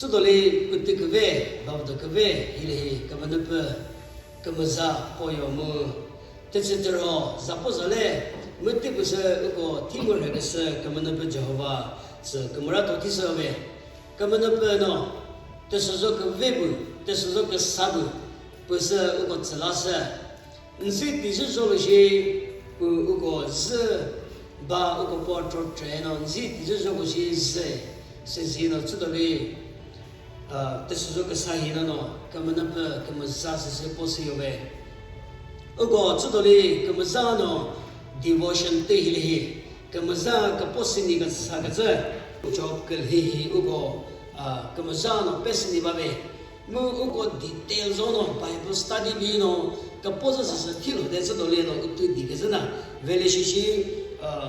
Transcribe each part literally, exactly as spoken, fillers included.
Tsüdoli pütü küve, bavdo küve, hilehi Kümünüpü kümüza poyo mu. Tetsü tero, zapo zale, mütü küsü uko thimur heküsü Kümünüpü Jehova, tsü kümüra to thisü ve. Kümünüpü no, tesüzo küve bu, tesüzo küsa bu, püsü uko tsülasü. Nzi tizü zholo shi, pu uko zü, ba uko po tro tre no, nzi tizü zhoko shi zü, se zi no tsüdoli, ah, tesüzo küsa hi no no, Kümünüpü kümüza se se po se yo ve. Uko tsüdoli kümüza no, devotion te hilehi, kümüza küpo sini küsa küzü, Job külhi hi uko, ah, kümüza no pe sini ba ve. Mu uko detail zo no Bible study bi no, küpo zü süsü thilo de zü dole no utü di küzü na. Vele shishi, uh,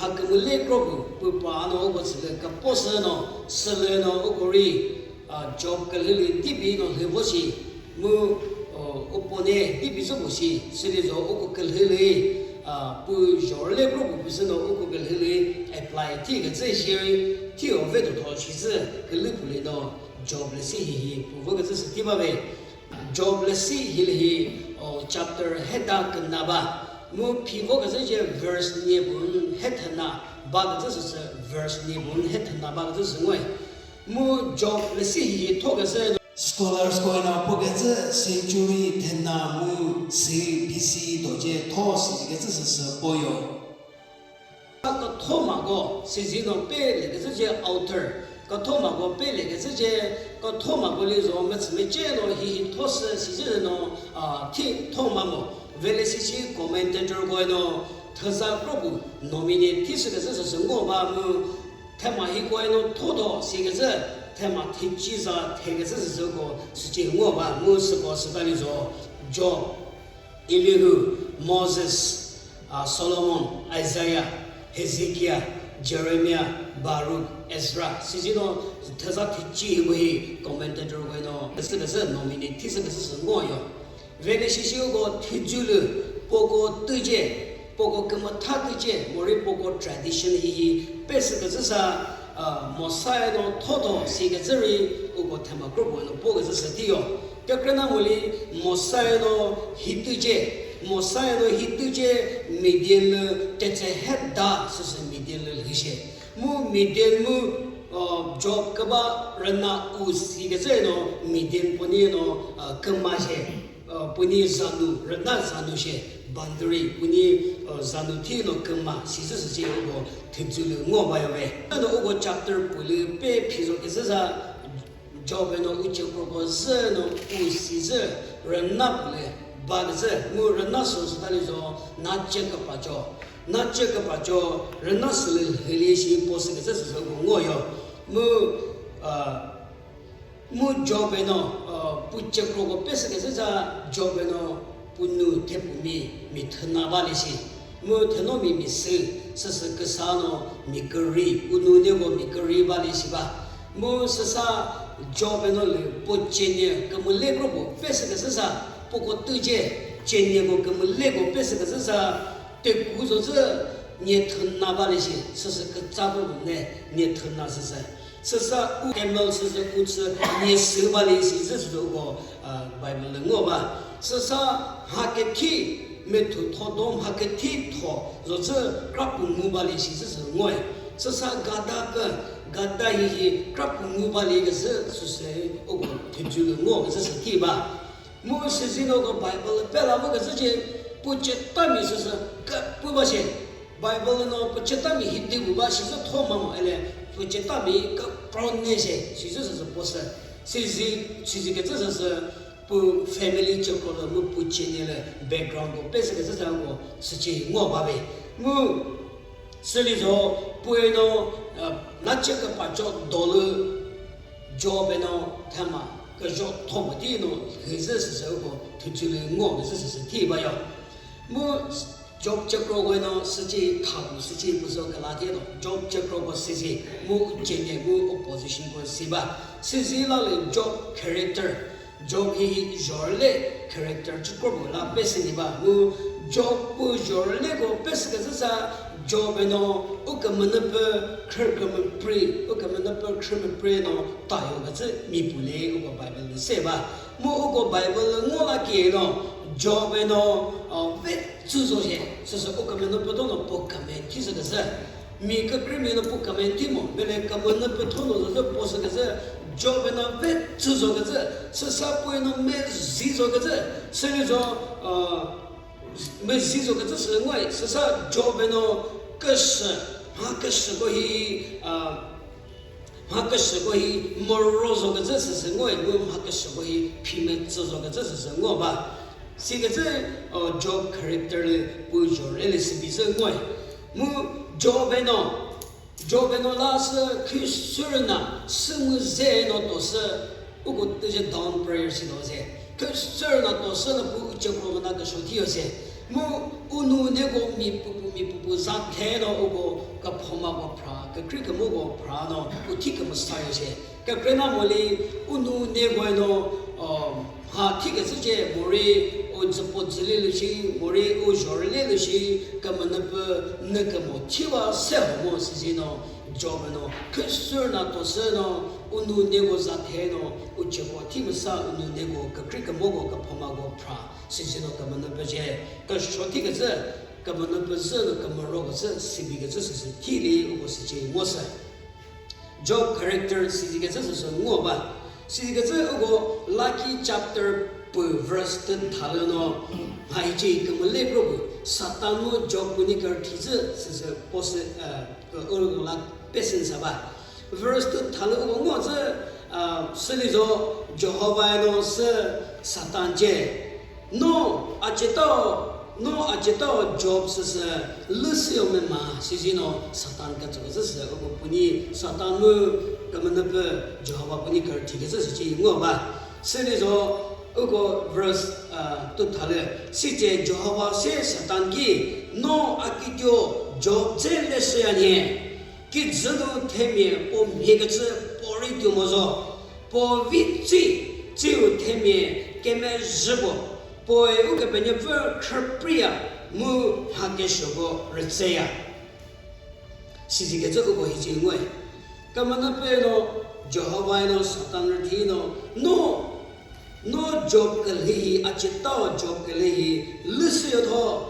ha kümüle kroku, püpa no uko tsülü küpo sü no, sülü no uko ri, uh, Job külhülü dibi no lhüvo shi. Mu, uh, upo ne dibi zü bo shi, süli zo uko külhülü, uh, pü jorle kroku püsü no uko külhülü apply thi küzü shiri, thi o ve to tho shi zü külü püle no. Job lesi hihi püvo küzü sü thi ba ve. Job lesi hilehi, o, chapter heda küna ba. Mu phivo küzü ce verse nye pun hethena ba küzü sü sü verse nye pun hethena ba küzü sü ngoyi. Mu Job lesi hihi tho küzü scholars koina po küzü century thena mu si B C doce tho si küzü sü sü poyo. Küthomako, sizi no pele küzüce author. Küthomako pele küzüce, küthomako lizo mütsümece no hihi thosü sizi no, ah, thi thomamo. Vele sizi commentator koe no, thüza kroku nominate thisü küzü sü sü ngo ba mu, thüma hi koe no thodo si küzü, thüma thichi za the küzü sü sü ko, sizi ngo ba mu süko süta lizo, Job. Elihu, Moses, ah, Solomon, Isaiah, Hezekiah, Jeremiah, Baruch, Ezra. Sizi no thüza thichi hi bu hi commentator koe no, küsü küsü nominate thisü küsü sü ngoyo. Vele shishi uko thijulü poko tüce, poko kümütha tüce, mori poko tradition hihi pesü küsü sa, ah, Mosiah no thodo si küzü ri uko thüma group no po küsü sü thiyo. Kükrenamoli Mosiah no hitüce, Mosiah no hitüce Midian lü tetse heda süsü Midian lü lhishe. Mu Midian mu, uh, Job küba rüna u si küzü no Midian puni no, uh, küma she, uh, puni zanu, rüna zanu she, boundary puni, uh, zanu thi no küma si süsü ce uko thütsülü ngo ba yo ve. Ano uko chapter pülü pe phizo küzü sa Job no uche kropo zü no u si zü rüna pülü ba küzü mu rüna sü sü tali zo na che küpa cho. Na che küpa cho rüna sülü hili shi po sü küzü sü sü ngo yo. Mu, ah, mu Job no, ah, pu che kropo pe sü küzü sa Job no punu thepumi mi thüna ba li shi. Mu thenomi mi sü, süsü küsa no mi küri, punu neko mi küri ba li shi ba. Mu süsa Job no lü po chenye kümüleko po pesü küsü sa, poko tüce chenye ko kümüleko pesü küsü sa, teku zo zü nye thüna ba li shi, süsü kütsa ko ne nye thüna süsü. Süsa u camel süsü u tsü nye sü ba li shi zü süsü ko, ah, Bible lü ngo ba. Süsa ha küthi methu tho dom ha küthi tho zo zü krapü ngu ba li shi zü sü ngoyi. Süsa gada kü, gada hihi krapü ngu ba li küzü süsü uko thüjü lü ngo küzü sü thi ba. Mu sizi no ko Bible pela mu küzü ce pu cetami süsü küpü ba she. Bible no pu cetami hi di bu ba shi zü thoma mo ele pu cetami ka prone she shi zü süsü po sü. Sizi, sizi küzü süsü pu family chokro lü mu pu chenye lü background ko pesü küzü sa ko süce ngo ba be. Mu sülizo pu eno, uh, na che küpa cho dolü Job eno thüma küjo thomüti no hüzü süsü ko thüjülü ngo hüzü süsü thi ba yo. Mu Job chokro ko eno süce thamu süce puso kala thi no Job chokro ko süce mu chenye mu opposition ko si ba. Süce la lü Job character Job hihi jorle character chokro bu la pesü ni ba mu Job pu jorle ko pesü küzü sa Jobe no ukümünüpü khrü kümüpri, ukümünüpü khrü müpri no tayo kütsü mi pü le uko Bible lü se ba. Mu uko Bible lü ngo la ki no, Jobe no, uh, ve tsü zo she, süsü ukümünüpü to no po comment thi sü kütsü. Mi kükre mi no po comment thi mo, bele kümünüpü to no zo po sü kütsü, Jobe no ve tsü zo kütsü, süsa po no me zi zo kütsü, süni zo, uh, Mezi zo kütsü sü ngoi, süsa Jobe no küsü, mha küsüko hi, uh, mha küsüko hi moro zo kütsü sü sü ngoi, mu mha küsüko hi phimetsü zo kütsü sü sü ngo ba. Si kütsü, uh, Job character lü pu jore lü si bi sü ngoi. Mu Jobe no, Jobe no la sü khüsürü na sümüze no to sü uko tüje down prayer si do se. Khüsürü na to sü na pu uche ko na ka shoti yo se. Mu unu ne go mi pupu mi pupu za the no uko ka phoma go phra, ka kri ka mo go phra no uthi ka masa yo se. Ka kre na mo li unu ne go no, um, ha, thi kütsü ce, mori u dzüpo dzüli lü shi, mori u zhorüli lü shi, kümünüpü nü kümo thiva se ho mo sizi no, Jobe no, khüsür na to sü no, unu ne go za the no, u ce ko thi müsa unu ne go, kükri kümo go, küphoma go phra, sizi no kümünüpü ce, ka shoti kütsü, kümünüpü zü no, kümüro kütsü, sibi kütsü, sizi thi li, uko sizi ngo sü. Job character sizi kütsü süsü ngo ba. Sizi kütsü uko Lucky chapter pü verse tü thalü no, ha hici kümüle kro pü Satan mu Job pü ni kürüthi zü süsü posü, uh, uko la pesin sa ba. Verse tü thalü uko ngo zü, uh, sülizo Jehovah no sü Satan ce. No acetao, no acetao Job süsü lüsü yo mema, sizi no Satan kütsü kütsü sü, uko pü ni Satan mu kümünüpü Jehovah pü ni kürüthi kütsü sü ci ngo ba. Sülizo uko verse, uh, tü thalü, sice Jehovah se Satan ki, no akitio Job ce lüsü ya nye. Kidzü nu themia po mhie kütsü pori tümo zo. Po vi tsü, tsü u themia kemezhü po. Po e Ukepenuopfü khrüpri ya mu mha kesho po rütse ya. Sizi kütsü uko hici ngoyi. Kümünüpü no, Jehovah no, Satan rüthi no, no, no Job külü hi, acetao Job külü hi, lüsü yo tho.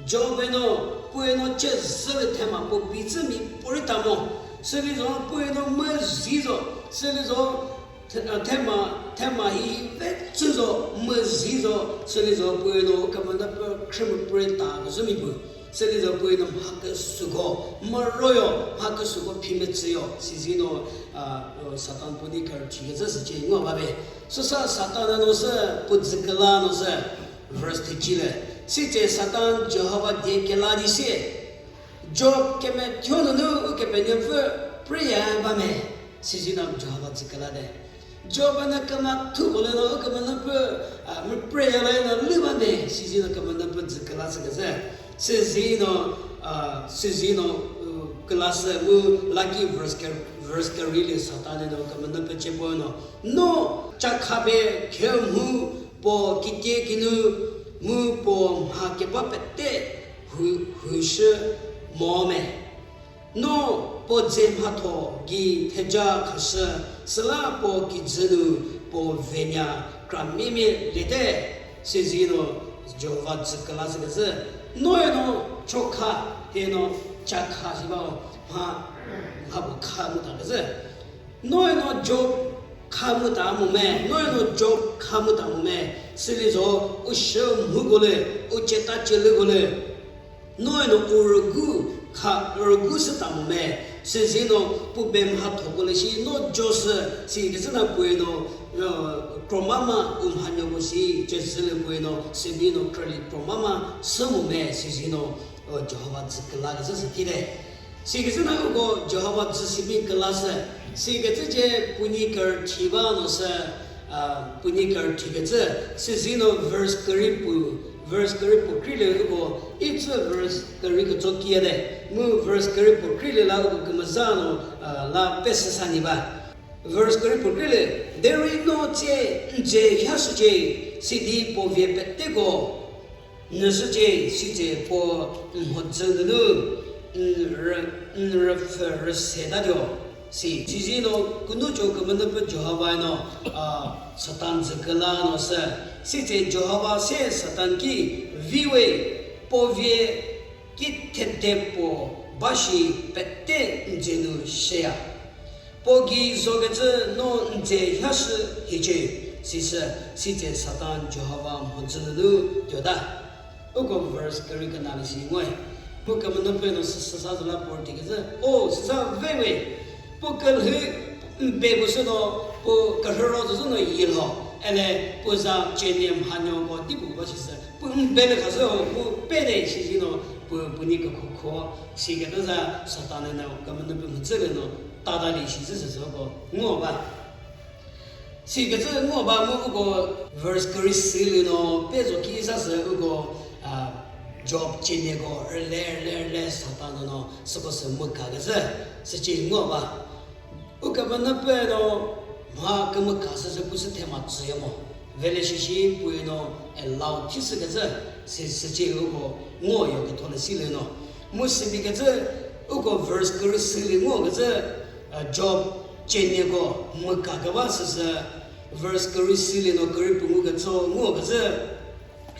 Jobe no, pue no ce zülü thüma po bi tsü mi pori ta mo. Sülizo pue no müzi zo, sülizo the-, uh, thüma, thüma hi ve tsü zo, müzi zo, sülizo pue no kümünüpü khrümü pori ta küzü mi pü. Sülizo pue no mha küsüko, müro yo, mha küsüko phimetsü yo, sizi no, uh, uh, Satan pü ni kürüthi kütsü sü ce ngo ba be. Süsa Satan no sü pü dzü küla no sü. Verse thücilü, sice Satan Jehovah die küla di se, Job kümüthio nunu Ukepenuopfü prayer ba me, sizi no Jehovah dzü küla de. Job na kümüthu ko lü no Ukepenuopfü, uh, mu prayer lü no lü ba me, sizi no kümünüpü dzü küla sü küzü. Sizi no, uh, sizi no, uh, küla sü mu Lucky verse kür-, verse kürüli Satan no kümünüpü ce po no. No, chakhabe khe mu po kitie kinu mu po mha keba pete hu-, hushü mo me. No po dze mhatho gi theja khashü, süla po kidzü nu po venya kra mimi lete, sizi no Jehovah dzü küla sü küzü. No e no chokha he no chakha shi ba mha, mha bu kha mu ta küzü. Noe no Job kha müta mu me, noe no Job kha müta mu me, sülizo u shü mhü ko lü, u ceta celü ko lü, noe no u rügu kha, rügu sü ta mu me, süzi no pu be mha tho ko lü shi no Joseph si küzü na pue no, uh, kromama u mha nyo ko shi, Joseph lü pue no, sübi no krali kromama sü mu me, süzi no, uh, Jehovah dzü küla küzü sü kile. Si küzü na uko Jehovah dzü simi küla sü, si küzü ce puni kür thiva no sü, ah, puni kür thi küzü, süzi no verse kürü pu, verse kürü pu kri lü uko, i tsü verse kürü kütso kia de, mu verse kürü pu kri lü la uko kümüza no, ah, la pesü sani ba. Verse kürü pu kri lü, deri no ce nce hya sü ce, sidi po vie peteko, nüsüce, sice po mhodzü nunu, N rü, n rü fü rü se ta dio. Si, si zi no, kunu cho kümünü pü Jehovah no, a, Satan zü küla no se. Si ce Jehovah se Satan ki, vi we, po vie, ki thede po, ba shi pete nzenu she ya. Po gi zo küzü no nze hya shü hi ce, si se, si ce Satan Jehovah mhuzü nu dio ta. Uko verse kürü künalü shi ngoyi. Pu kümüno pü no sü-, süsa züla por tiki zü. O, süsa ve ve. Pu külhü mpe bu sü no, pu külhü ro zü no yilo. Ele pu za chenye mhanyo ko di pu ba shi sü. Pu mpe lü khasü ho, pu pe de shi shi no, pu, pu ni kükho kho. Shi kütü za Satan no kümüno pü mhüzü lü no, tada li shi zü sü sü ko. Ngo ba. Si küzü ngo ba mu uko verse kürü sü lü no, pe zo ki sa sü uko, a, Job chenye ko, rle, rle, rle, Satan no, süko sü müka küzü, sü ce ngo ba. Uko ba na pe no, mha kümüka sü sü pu sü thüma tsü ya mo. Vele shi shi pu no, allow thi sü küzü, sü, sü ce uko ngo yo kütho lü si lü no. Mu sü bi küzü, uko verse kürü sü lü ngo küzü, a, Job chenye ko müka küba süsü verse kürü sü lü no kürü pungu kütso ngo küzü,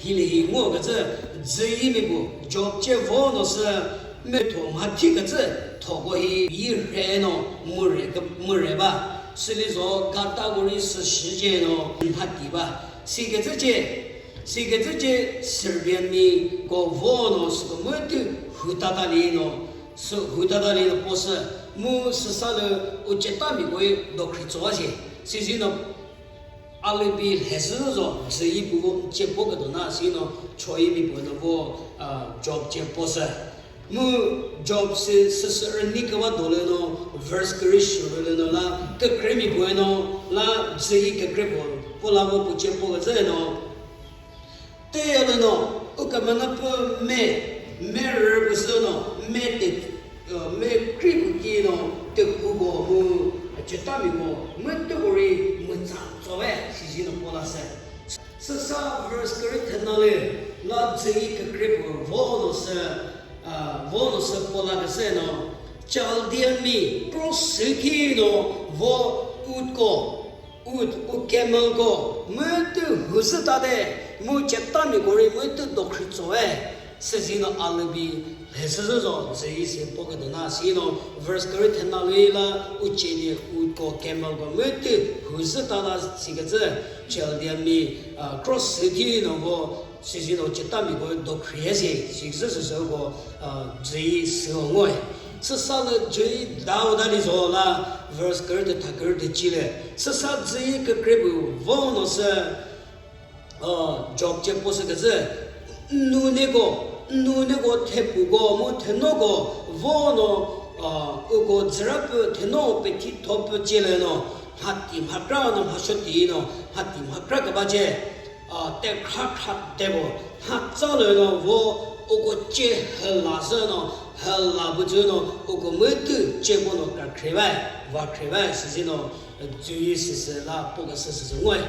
hilü hi ngo küzü, dzü yi mi bu Job ce vo no sü metho mha thi küzü thoko hi yi rhe no müre kü-, müre ba. Sü lü zo category sü shi ce no mha thi ba. Si küzü ce, si küzü ce Serbian mi ko vo no sü ko mütü hütata li no Sü hütata li no po sü, mu süsa lü u cetami koe dokhri tsoa shi. Sizi no a lü bi lhe sü zo, dzü yi pu vo ce po küdo na, si no cho yi mi pu no vo, a, Job ce po sü. Mu Job sü, sü, sü rüni küva do lü no, verse kürü shü lü no la, kükre mi pu no, la dzü yi kükre po, po la vo pu ce po küzü no. Tüyalü no, u kümüna pü me, me rü püsü no, me te, uh, me kri pü ki no, te ku ko mu, cetami ko, mu te kori, mu tsa, so ve, si si no pola se. Süsa verse kürü thena le, la dzü yi kükre pü, vo no se, uh, vo no se pola ke se no, Chaldean mi, cross sü ki no, vo ut ko, Ut u camel ko mütü hüsü ta de, mu cetami kori mütü dokhri tsoe. Süzi no a lü bi lhe süzü zo, zü yi si po küdü na, si no verse kürü thena lü la u ceni ut ko camel ko mütü hüsü ta la si küzü, Chaldean mi, a, cross sü thi no vo, Süzi no cetami ko dokhri ye si, si sü sü sü ko, a, dzü yi sü ngoyi. Süsa lü dzü yi dao da li zo la, verse kürü de tha kürü de ci le. Süsa dzü yi kükre pü vo no sü, a, Job ce po sü küzü, nu ne ko, nu ne ko the pu ko, mu the no ko, vo no, a, u ko dzü ra pü the no pe thi tho pü ce le no, mha ti mha kra no, mha sho ti no, mha ti mha kra küba ce. A, te khra khra te vo, mha tsa lü no vo, u ko ce hüla zü no, hüla bu zü no, u ko mütü ce vo no kra khre vai, va khre vai, süzi no, dzü yi süsü la, po ka süsü zü ngoyi.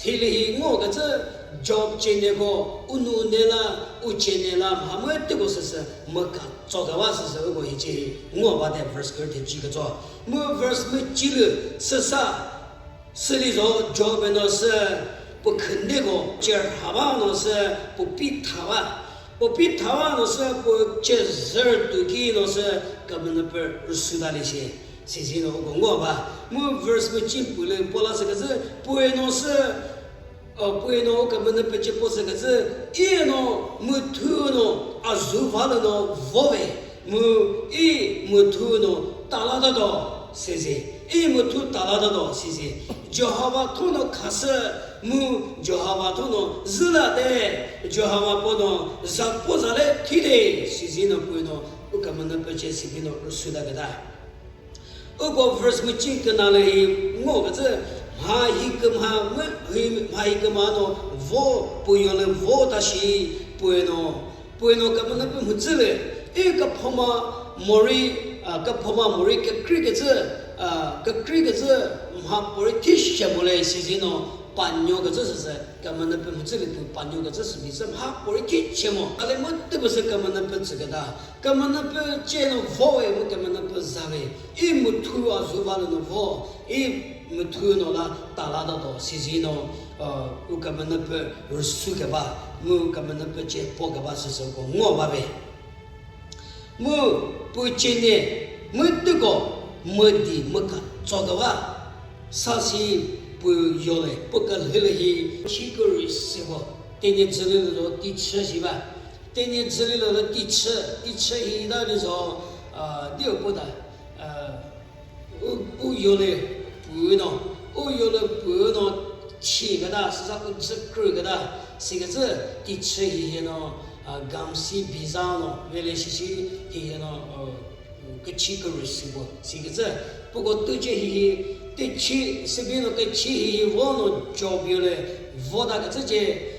Hilü hi ngo küzü, Job ceni ko, u nu ne la, u ceni la, mha mütü ko süsü, mü ka tso küva süsü, u ko hi ce hi, ngo ba de verse kürü de ci kütso. Mu verse mü ci lü, süsa, Sülizo Job no sü pu khüneko ce rhava no sü pu pi thava. Pu pi thava no sü pu ce zür tuki no sü kümünüpü rüsü dali shi. Sizi no uko ngo ba. Mu verse mu chin pülü pola sü küzü pue no sü, o, pue no kümünüpü ce po sü küzü i no müthu no azu valü no vove. Mu i müthu no talata do, sizi. I müthu talata do, sizi. Jehovah thono khasü, mu Jehovah thono züla de, Jehovah pono zapo zale thide, sizi no pue no ukamana peche sibi no rüsüda küta. Uko verse mu chin künalü hi ngo küzü, mha hi kümha, mha hi kümha no vo, puyo lü vo ta shi, pue no Pue no kümünüpü mhuzülü, i küphoma mori, a, küphoma mori kükri küzü, a, kükri küzü mha pori thi shemole sizi no Panyo küzü süsü, Kümünüpü mütsüli pü panyo küzü sü bizü mha pori ki chemo. Ale mütü püsü Kümünüpü tsüküta. Kümünüpü cheno vowe mu Kümünüpü zave. I müthu azuva lü no vo. I müthu no la tala da do. Sizi no, uh, u Kümünüpü rüsü küba. Mu Kümünüpü che po küba süsü ko ngo bave. Mu pü chene mütüko müdi müka tsoküva sasi pü yole pü külhülü hi chiküri süko. Tene dzülü lo ti chü shiba. Tene dzülü lo ti chü, ti chü hi da lü zo, ah, dio pü da, ah, U, u yole pü no, u yole pü no, chi küta, süsa u dzü kürü küta, si küzü ti chü hihi no, a, gamsi biza no, vele shishi hihi no, o, küchi kürü si bu, si küzü. Puko tüche hihi, tüchi, sibi no küchi hihi vo no, Job yole, vo da küzü che,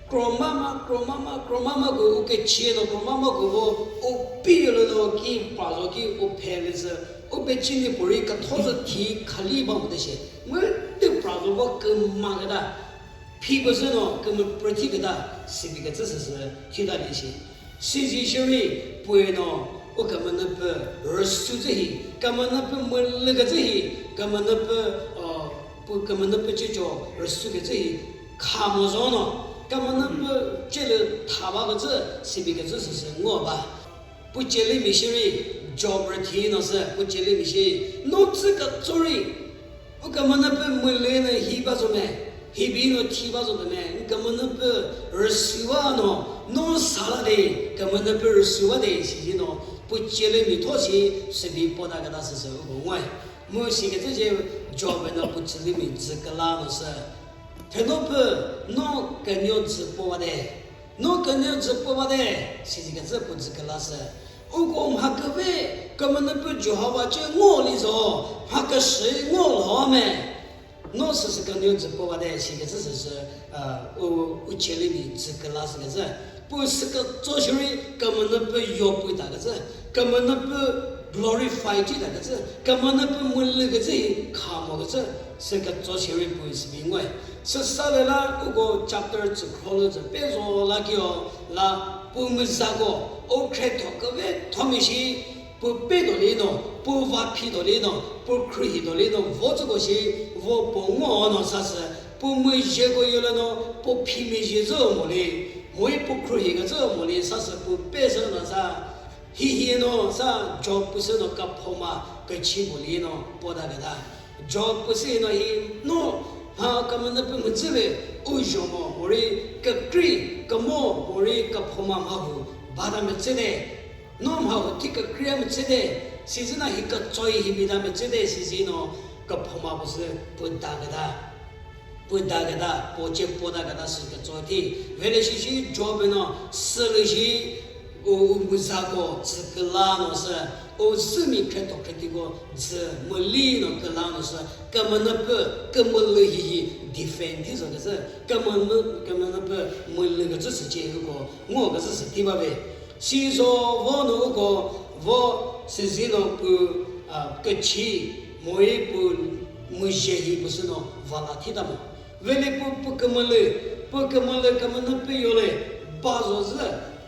Kromama, kromama, kromama ko u küchi no, kromama ko vo u pi lü no ki pa zo ki u phe lü zü, u be chini pori ka tho zü thi khali ba mu de she. Mu de pra zo vo kümüma küta. Phi ko zü no kümü prati küta, sibi küzü sü sü thi ta de she. Sizi shiri pue no u Kümünüpü rüsü zü hi, Kümünüpü mülü küzü hi, Kümünüpü, o, Pü Kümünüpü chicho rüsü küzü hi kha mo zo no, Kümünüpü chelü thava küzü sibi küzü süsü ngo ba. Pü chelü mi shiri Job rüthi no sü, pü chelü mi shiri no tsü kütsori. U Kümünüpü mülü no hi ba zo me, hi bi no thi ba zo de me, Kümünüpü rüsü va no, no sala de, Kümünüpü rüsü va de, sizi no, pü chelü mi tho si, sibi pota küta süsü u ngo. Mu shi küzü ce Job no pü chelü mi dzü küla no sü. Theno pü no künyo dzü po va de. No künyo dzü po va de. Sizi küzü pü dzü küla sü. Uko mha küve Kümünüpü Jehova ce ngo li zo. Mha küshi ngo lo me. No süsü künyo dzü po va de. Shi küzü süsü, uh, u, u chelü mi dzü küla sü küzü. Pü sü kütso shiri Kümünüpü yo pü ta küzü, Kümünüpü glorify thi ta küzü, Kümünüpü mülü küzü hi kha mo küzü, sü kütso shiri pü sibi ngoyi. Sü sa lü la uko chapter tsü khrolü zü pe zo la kio la pü müzako, o khre tho küve tho mi shi, pü pe do li no, pü va phi do li no, pü khrühi do li no, vo tsüko shi, vo po ngo no sa sü, pü müzheko yolü no, pü phi müzhe zü mo li, moi pü khrühi küzü mo li sa sü pü pe sü no sa, hihi no sa Job pü sü no ka phoma küchi mo li no po da küta. Job pü sü no hi no, ha Kümünüpü mütsü ve u zho mo, mori kükri, kümo, mori ka phoma mha hu, ba da mütsü de. No mha hu thi kükri a mütsü de, sizi na hi kütsoi hi bi da mütsü de, sizi no ka phoma pü sü pü da küta. Pü da küta, po ce po da küta sü kütso thi. Vele shi shi Job no sülü shi u, u müzako dzü küla no sü, u zü mi khreto khreti ko dzü müli no küla no sü, Kümünüpü, kümülü hihi defend thi zo küzü, Kümünü, Kümünüpü mülü küzü sü ce uko, ngo küzü sü thi ba ve. Si zo vo no uko, vo sizi no pü, a, küchi, moi pü müzhe hi pü sü no vala thi ta mo. Vele pü, pü kümülü, pü kümülü Kümünüpü yole, ba zo zü,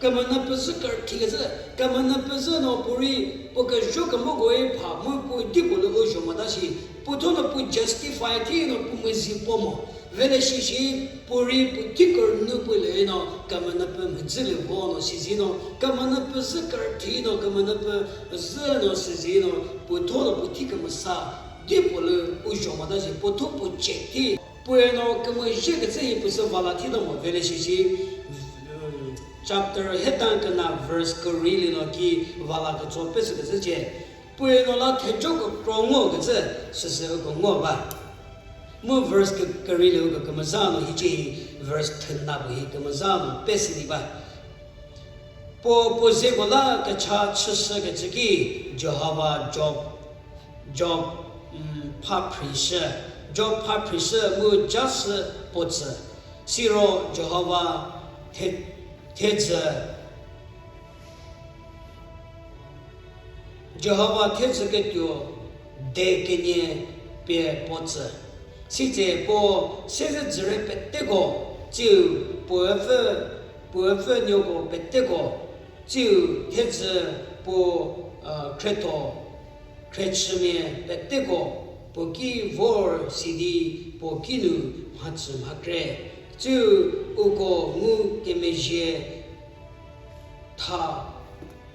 Kümünüpü zü kürthi küzü, Kümünüpü zü no puri, pü küzho kümüko e pha, mu pü di pü lü u zho ma ta shi, pü tho no pü justify thi no pü müzi po mo. Vele shi shi, puri pü thi kürnü pü lü no, Kümünüpü müzü lü vo no sizi no, Kümünüpü zü kürthi no, Kümünüpü zü no sizi no, pü tho no pü thi kümüsa, di pü lü u zho ma ta shi, pü tho pü check thi. Pue no kümüzhe kütsü hi pü sü vala thi ta mo vele shi shi, chapter hetan küna verse kürü lü no ki vala kütso pesü kütsü ce. Pue no la thejo kükro ngo kütsü süsü uko ngo ba. Mu verse kü-, kürü lü uko kümüza no hi ce hi verse thüna pü hi kümüza no pesü di ba. Po, po zeko la kücha chüsü kütsü ki Jehova Job, Job, mm, pha phrisü, Job pha phrisü mu jasü potsü. Siro Jehova the-, thedzü, Jehova thedzü kütio de künye pie potsü. Sitse po sezü dzüre peteko, tsiu puepfü, puepfü nyoko peteko, tsiu thezü po, uh, khretho, khrechümie peteko, po ki vor sidi po kinu mhatsü mhakre. Tsiu uko ngu kemezhie tha,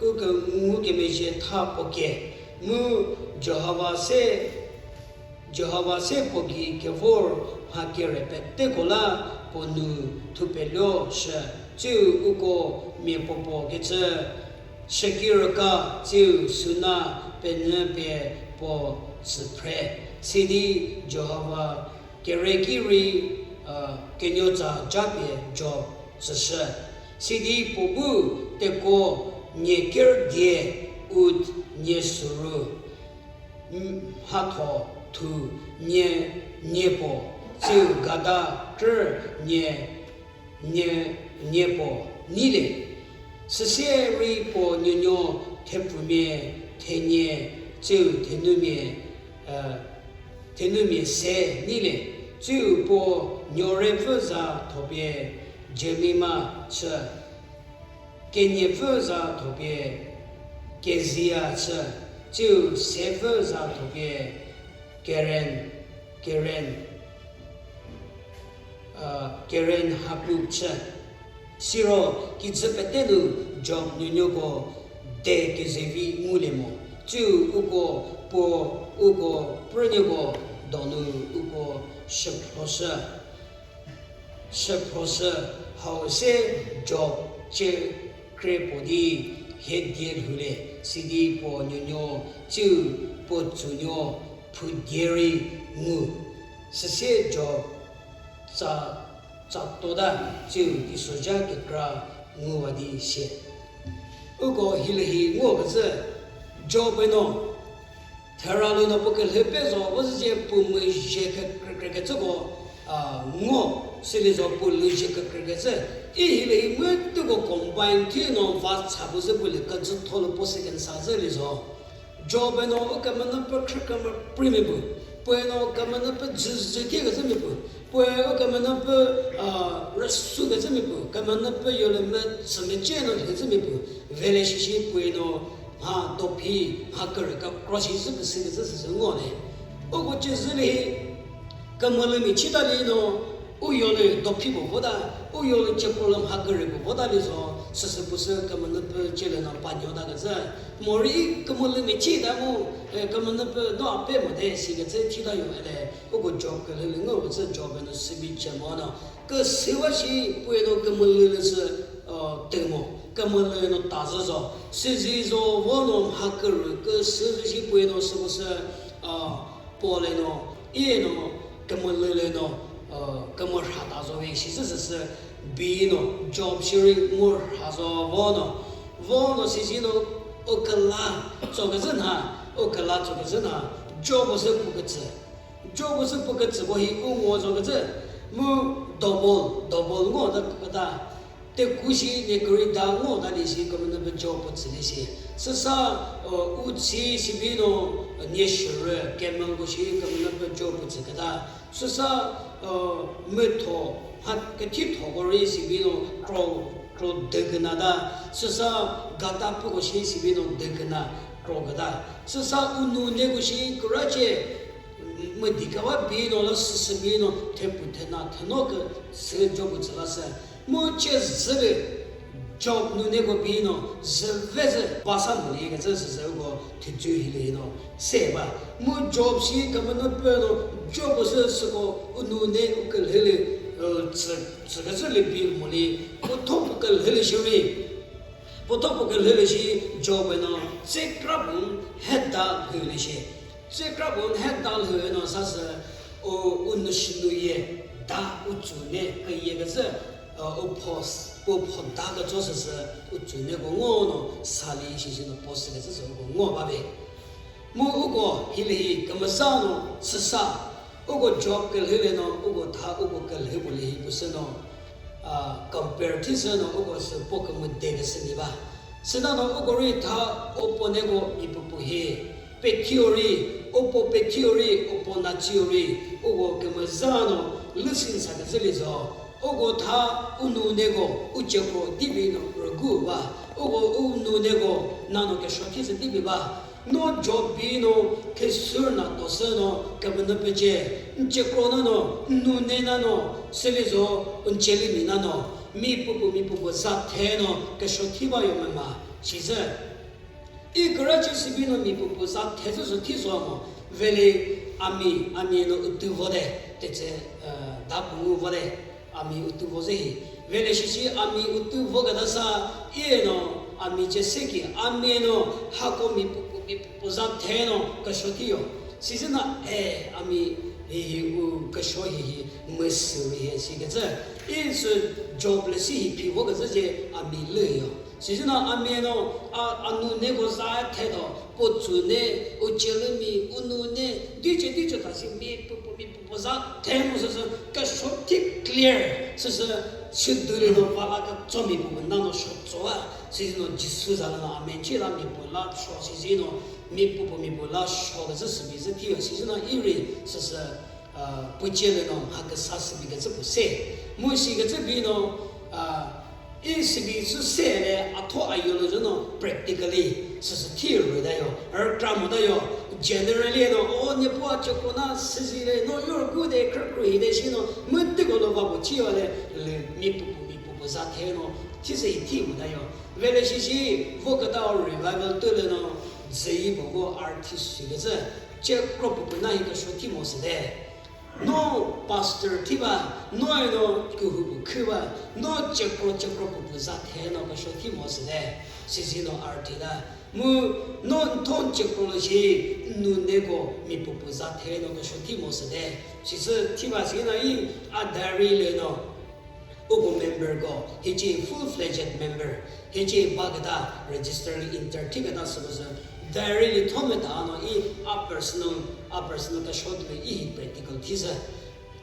uko ngu kemezhie tha poke, mu Jehova se, Jehova se poki kevor mha kere peteko la po nu thupelio shü, tsiu uko mie popo kecü, shekirüka tsiu suna penü pe po tsüphre. Sidi Jehova kerekiri, uh, kenyotsa japie Job tsüshü. Sidi pubu teko nye ker die ut nye suru, m-, hatho thu nye, nye po, tsiu gada krü nye, nye, nye po nile. Süsie ri po nyonyo thepfumie, thenye, tsiu thenumie, uh, thenumie se nile, tsiu po nyore pfü za thopie Jemima chü, kenye pfü za thopie Kezia chü, tsiu se pfü za thopie Keren, Keren, uh, Keren Hapuk chü. Siro kizü petenu Job nyonyoko de kezevi ngule mo. Tsiu uko po, uko prünyoko donu uko shephrosü. Shephrosü hau se Job che kre po di he die lhule, sidi po nyonyo tsiu po tsünyo phu dieri ngu. Süsie Job tsa, tsa toda tsiu kisoja kekra nguva di sie. Uko hilühi ngo küzü Job eno thera lüno pu külhü pe zo, vüzüce pu müzhe kükrekre küzüko, a, ngo sili zo pu lüzhe kükrekre küzü. I hilühi mütüko combine thino va tsa vüzü pu lü küzü tholu po second sa zü li zo. Job eno u kümünü pü khrü kümü primi pü. Pu eno kümünü pü dzü dzü thi küzü mi pü. Pu eno kümünü pü, a, rüsu küzü mi pü. Kümünü pü yolü mü tsü mü ce no lhü zü mi pü. Vele shishi pu eno mha dophi, mha kürü ka cross shi zü küsü küzü sü sü ngo ne. U ko ce zü li kümülü mi chita li no, u yolü dophi bu voda, u yolü ce problem ha kürü bu voda li zo, süsü püsü kümünü pü celü no panyo da küzü. Mori kümülü mi chita mu, e, kümünü pü no ape mo de si küzü chita yo ele, u ko Job külü li ngo küzü Job no sibi ce mo no. Küsüva shi pu eno kümülü lü sü, e, tümo, kümülü no tazü zo. Sizi zo vo no mha kürü, küsü zü shi pu eno sü püsü, e, Paul eno, i eno kümülü lü no, uh, kümürha ta zo ve shi zü zü sü bi no, Job shiri mürha zo vo no, vo no sizi no u küla tso küzü nha, u küla tso küzü nha, Job sü pu kütsü. Job sü pu kütsü ko hi u ngo zo küzü, mu double, double ngo da küta. Te ku shi ne kürü da ngo da li shi kümünü pü Job pü tsü li shi. Süsa, uh, u tsi shi bi no, uh, ne shürü, camel ko shi kümünü pü Job pü tsü küta. Süsa, uh, mütho, ha, küthi tho ko ri shi bi no, kro, kro de küna da. Süsa gata pü ko shi shi bi no de küna, kro küta. Süsa u nu ne ko shi kürü ce, mü di ka va bi no la süsü bi no, thepü thena, theno kü sü Job pü tsü la sü. Mu ce zü lü Job nuneko bi no züve zü basa moli küzü sü zü uko thütsü hilü hi no se ba. Mu Job shi kümünü pü no Job sü süko u nune u külhü lü, ü, tsü, tsü küzü lü bi moli. Pu thopü külhü lü shiri. Pu thopü külhü lü shi Job no tse krapü heta hü lü shi. Tse krapü heta lhü no sa sü u, u nu shi nu ye da u tsü ne kü ye küzü, ü, u pos, u pho da kütso sü sü u tsü ne ko ngo no sa li shi shi no pos sü küzü sü ko ngo ba ve. Mu uko hilühi kümüsa no süsa, uko Job külhü lü no, uko tha, uko külhü pü lü hi püsü no, a, compare thisü no, uko sü po kümüde küsü ni ba. Süna no uko ri tha, upo neko mi pü pü hi, pe theory, Upo pe theory, upo na theory, uko kümüza no listen sa küzü lizo. Uko tha unu neko, ucheko dibi no rügu ba. Uko unu neko, nano kesho thizü dibi ba. No Job bi no kesür na tosü no kümünü pece. Ncheko na no, nune na no, silizo, ncheli mi na no. Mi pupu, mi pupu za the no, kesho thiba yo mema. Shizü. I kürüchi sibi no mi pupu za thezü sü thi so mo. Veli ami, ami no utu vode, tetse, eh, da pungu vode, ami utu voze hi. Veli shishi ami utu vo gada sa, i no, ami che seki, ami no, hako mi pupu, mi pupu za the no, kesho thi yo. Sizi na, eh, ami hi hi u kesho hi hi, müsü hi si gazü. I sü Job le si hi pi vo gazü je, ami lü yo. Sizina ameno, a, anu neko za the do, po tsu ne, u chelümi, unu ne, diche, diche ta si mi pupu, mi pupu za the mo sü sü, kesho thi clear, sü sü, shiduli no pala ka tso mi pupu na no sho tso a, sizino Jisu za no amen chi la mi pu la sho, sizino mi pupu, mi pu la sho, ka zü sü mi zü thi yo, sizina iri, sü sü, uh, puche le no mha küsa sübi küzü pu se. Mu si küzü bi no, uh, i sübi zü se le atho ayo le zü no practically sü sü thi rü da yo. Er kra mo da yo. Generally no, o ne pua choko na süzi le no, yo gu de kra kru hi de shi no, mu ti ko lo va bu chi yo le, le mi pupu, mi pupu za the no, thi se hi thi mo da yo. Vele shi shi, vo küta o revival tü le no, zü yi bo go artist shi küzü, che kro pupu na hi kesho thi mo sü de. No pastor thiba, no eno kühupu khüba, no chekro chekro pupu za the no kesho thi mo sü de, sizi no arthi da. Mu no nthon chekro lo shi, nu neko mi pupu za the no kesho thi mo sü de. Sisü thiba si na i a diary le no. Uko member ko, hichi full-fledged member, hichi ba küta register li enter thi küta sü küzü, diary li thome ta no i a personal, a personal kesho tü i hi practical thi zü.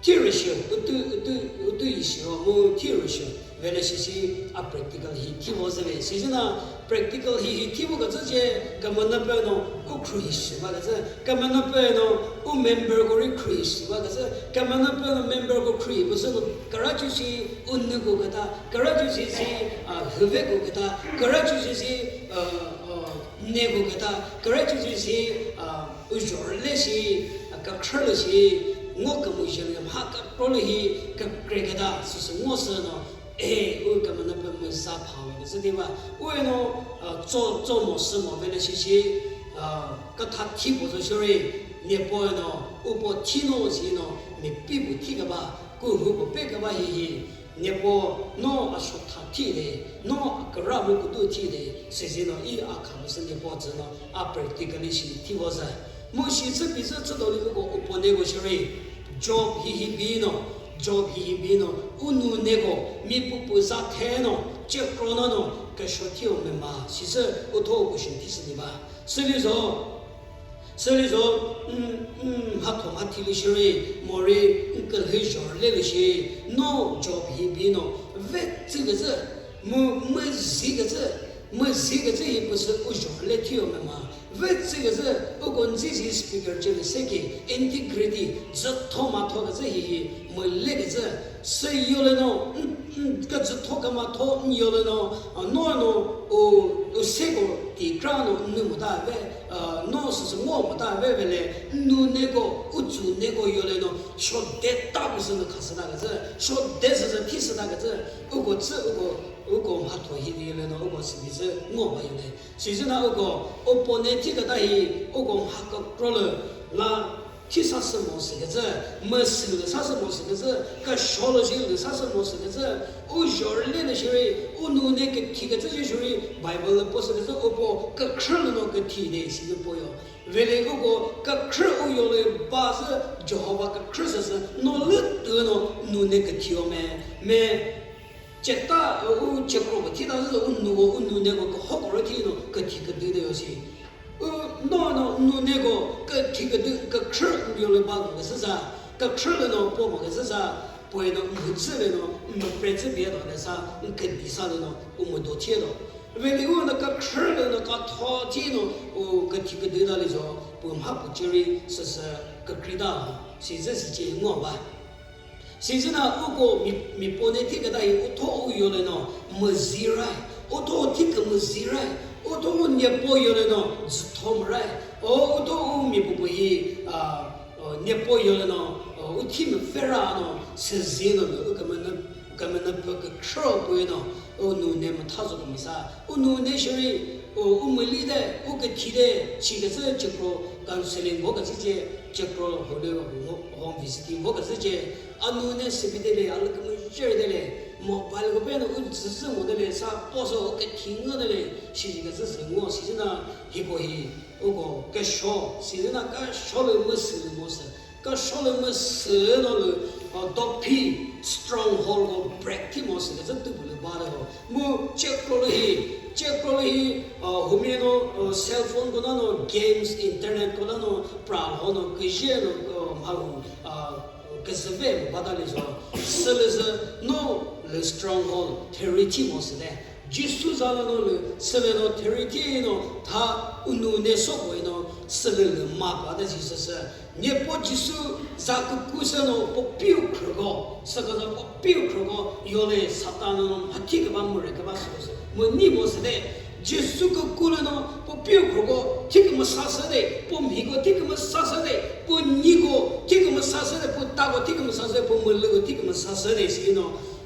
Thi rü shi, utu, utu, utu i shi ho mu thi rü shi, vele shi shi a practical hi thi vo zü ve. Sizi na practical hi hi thi vo küzü je, kümüna pe no u khru hi shi ba küzü, kümüna pe no u member ko ri khru hi shi ba küzü, kümüna pe no member ko khru hi pü sü no, karachi shi, Unu ko küta, karachi shi shi, a, hüve ko küta, karachi shi shi, a, a, ne ko küta, karachi shi shi, a, uzhor le shi, a, kakhrü le shi, ngo kümüzhe le mha kakro le hi, kakre küta, süsü ngo sü no, e, u kümüna pe müza pha we küzü diva, u eno, a, tso, tso mo sü mo vele shi shi, a, katha thi po zo shuri, ne po eno, u po thi no si no, mi pi bu thi küba, ku hu bu pe küba hi hi. Nepo no a shotha thi de, no a kara mu kutu thi de, sizi no i a kha mu sü nepo zü no a practically shi thi vo zü. Mu shi zü bi zü zü do li ko upo ne ko shiri. Job hi hi bi no, Job hi hi bi no, unu ne ko, mi pupu za the no, che kro no no, kesho thi o me ma, shi zü u tho ko shi thi sü ni ba. Sülüzo, sülüzo, mm, mm, mhatho mhathi lü shiri, mori, mm, külhü zhor le lü shi, no Job hi bi no, ve tsü küzü, mu, mu zi küzü, mu zi küzü hi püsü u zhor le thiyo me ma, ve tsü küzü, u konzi zi speaker che lü seki, integrity, zü tho ma tho küzü hi hi, mu le küzü, sü yo le no, mm, mm, küzü tho küma tho, mm, yo le no, a, no, no, u, u seko ti kra no, mm, mu ta ve, a, no, sü sü ngo mu ta ve ve le, nu neko, u zu neko yo le no, sho de ta mu sü no kha sü ta küzü, sho de sü sü thi sü ta küzü, u ko tsü, u ko, u ko mhatho hi di le no, u ko sü bi sü ngo ba yo le. Sizi na u ko, u po ne thi küta hi, u ko mha kükro lü, la, Thi sa sü mo sü küzü, müsü lü sa sü mo sü küzü, kashology lü sa sü mo sü küzü, u zhorüle lü shiri, u nune küthi küzü shi shiri, Bible lü po sü küzü, u po kükhrü lü no küthi de shi lü po yo. Vele u ko kükhrü u yo lü ba sü Jehovah kükhrü sü sü, no lü tü no nune küthi yo me, me Cheta, u chekro ko thita zü u nu ko, u nune ko, kükro thi no, küthi küdü de yo shi. U no, no, nune ko, küthi küdü, kükhrü yo lü ba mo küzü za, kükhrü lü no po mo küzü za, po no mhüzü lü no, mhüprezü bie do le sa, küdi sa lü no, u mu do thie do. Veli u na ka khrü lü na ka tho thi no u ka thi ka dü da lü zo pu mha pu chiri sü sü ka kri da. Si zü si chi ngo ba. Si zü na u ko mi, mi po ne thi ka da hi u tho u yo lü no mu zi rai. U tho thi ka mu zi rai. U tho u ne po yo lü no zi tho mu rai. O u tho u mi pu pu hi, a, Ɔ, Nyepo yolü no, ɔ, u thi mü fera no, sü zi no lü, u kümünü, kümünü pü kükro pü no, u nu ne mü tha zo kümüsa, u nu ne sheri, u, u mü li de, u küthi de, chi küzü chükro, counseling vo küzü ce, chükro, holy, ho-, home visiting vo küzü ce, a nu ne sibi de le, a lü kümü sheri de le, mobile ko pe no, u zü zü ngo de le, sa po so, u küthi ngo de le, shi ji küzü zü ngo, si zü na, hi ko hi, Uko kesho, sizina kesho lü müsü lü mosü. Kesho lü müsü no lü, uh, dophi stronghold ko break thi mosü, küzü tübülü ba de ho. Mu chekro lü hi, chekro lü hi, uh, humi no, uh, cell phone ko na no, games, internet ko na no, pra ho no, küzhe no, uh, mhahu, uh, küzüve mu ba da lü zo. Sülüzü no lü stronghold, theri thi mosü de. Jisu za lü no lü, sülü no theri thi no, tha unu ne so ko no, sülü lü ma pa de Jisu sü. Nyepo Jisu za küku sü no, po piu khrüko, sü ko za po piu khrüko, yole Satan no, mha thi küba mure küba sü ko sü. Mu ni mo sü de, Jisu küku lü no, po piu khrüko, thi kümüsa sü de, po mhi ko thi kümüsa sü de, po ni ko thi kümüsa sü de, po ta ko thi kümüsa sü de, po mülü ko thi kümüsa sü de, si no,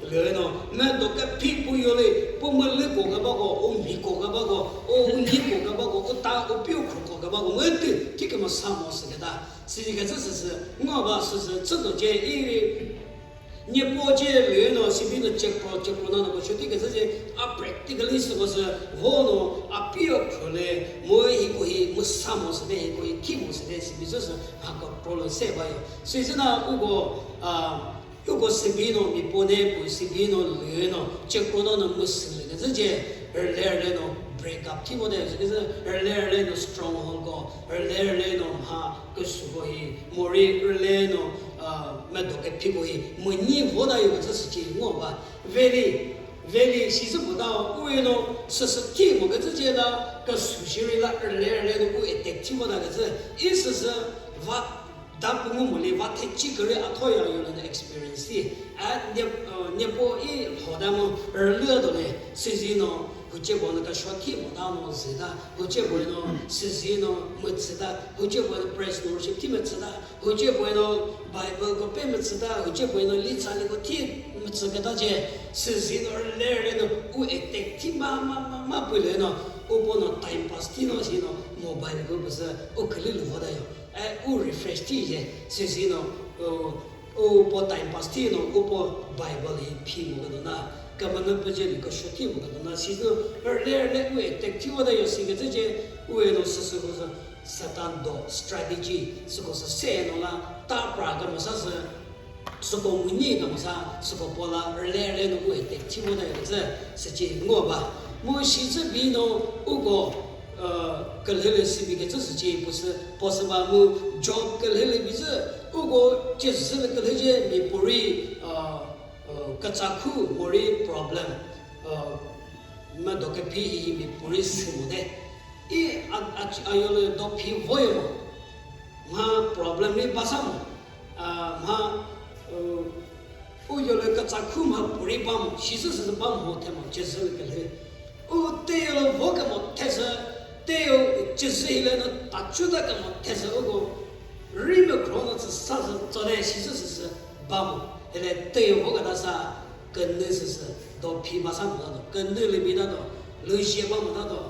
Lüno, mendo ke phi pu yoli, pu mülü ko kübako, u mhi ko kübako, u unyi ko kübako, u ta, u piu khro ko kübako, mütü, thi kümüsa mo sü küta. Sizi küzü sü sü, ngo ba sü sü, tsü do ce, i, Nyepo ce lüno, sibi no chekro, chekro na no ko shu thi küzü ce, a practically sü ko sü, vo no, a piu khro le, mo hi ko hi, müsa mo sü de, hi ko hi, thi mo sü de, sibi sü sü, ha ko pro le se ba yo. Sizi na, u ko, a, Uko sibi no mi po ne pu sibi no lü no, chekro no no müsü lü küzü ce, rüle rüle no break up thi mo de, küzü rüle rüle no stronghold ko, rüle rüle no mha küsu ko hi, mori rüle no, ah, medo ke phi ko hi, mu ni vo da yo küzü sü ci ngo ba. Veli, veli, shi zü bu da, u e no, sü sü thi mo küzü ce la, küsu shiri la, rüle rüle no u attack thi mo da küzü, i sü sü, va, Da püngu moli va thechi kürü atho ya yolü na experience thi. A, nye, uh, nyepo i lho da mo rülü do le, sizi no, huche bo no ka shwa thi mo da mo zi da, huche bo no, sizi no, mütsi da, huche bo no praise and worship thi mütsi da, huche bo no Bible ko pe mütsi da, huche bo no li tsa li ko thi mütsi küta ce, sizi no rüle rüle no, u attack thi ma, ma, ma, ma pü le no, u po no time pass thi no, si no, mobile ko pü sü, u külü lü vo da yo. Eh, u refresh thi je, sesi no, u, u po time pass thi no, u po Bible hi phi mo küdo na, kümüna pü je lü küsho thi mo küdo na, sesi no, rüle rüle u attack thi wada yo si küzü je, u e no süsü ko sü Satan do strategy, süko sü se no la, ta pra kümüsa sü, Süko münyi kümüsa, süko pola rüle rüle no u attack thi mo da yo küzü, süce ngo ba. Mu shi zü bi no uko, uh, külhü lü sibi küzü süce püsü, püsü ba mu Job külhü lü bi zü, uko cezü lü külhü ce mi puri, uh, uh, kütsa khu mori problem, uh, ma do ke phi hi mi puri sü mo de. I a, a, a yo lü do phi vo yo mo. Ma problem ni ba sa mo. Ah, mha, uh, u yolü kütsa khu mha puri bamo, shi zü sü bamo themo, cezü lü külhü. U te yolü vo kümo thesü, te yo cezü hilü no tachu ta kümo thesü uko, ri mü khro no tsü sa sü tsole shi zü sü sü bamo, hele te yo vo küta sa, künü sü sü, do phi ba sa mo ta do, künü lü bi ta do, lü jie ba mo ta do,